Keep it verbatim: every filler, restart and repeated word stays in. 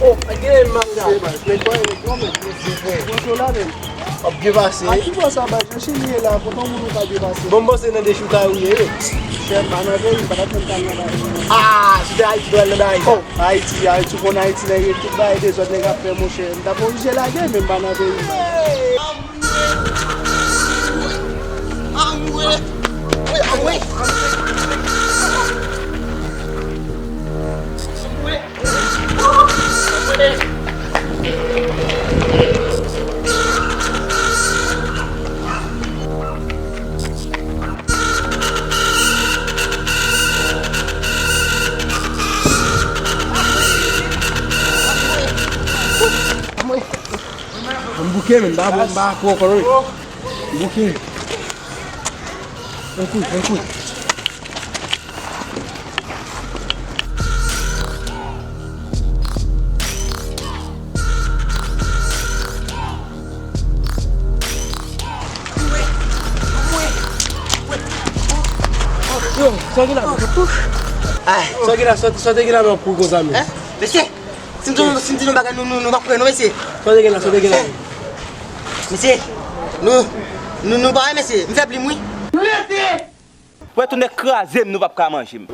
Oh, pa gen mal la. Se baz, men bòy, men kòman, men se vre. Bonjou la, men. W ap byen pase. A ki bò sa, baz? Jan Chili ye la, kontan moun ou pa byen pase. Bon, m panse nan de chouta ou ye, wi. Chè, m pa nan peyi, m pa t ap menm t al nan Dayiti. Ah, si te Ayiti, w al nan Dayiti. Oh, Ayiti, Ayiti, ou konn Ayiti, nèg yo tout bagay dezòd, nèg ap fè, monchè. M t ap oblije lage, men m pa nan peyi. M bouke, men m pa bon, m pa bon ankò, wi. M bouke. Pran kou, pran kou. Yo, sa w gen la? Sa w gen la, sa w, sa w te gen la pou konsa, men? Hein? Mesye, si m di nou, si m di nou bagay, nou, nou, nou pa kwè, non, mesye. Sa w te gen la, sa w te gen la? Mesye, nou, nou, nou pa wè, mesye. M fè plim, wi. Wè, tou nèg kraze m, nou p ap ka manje m.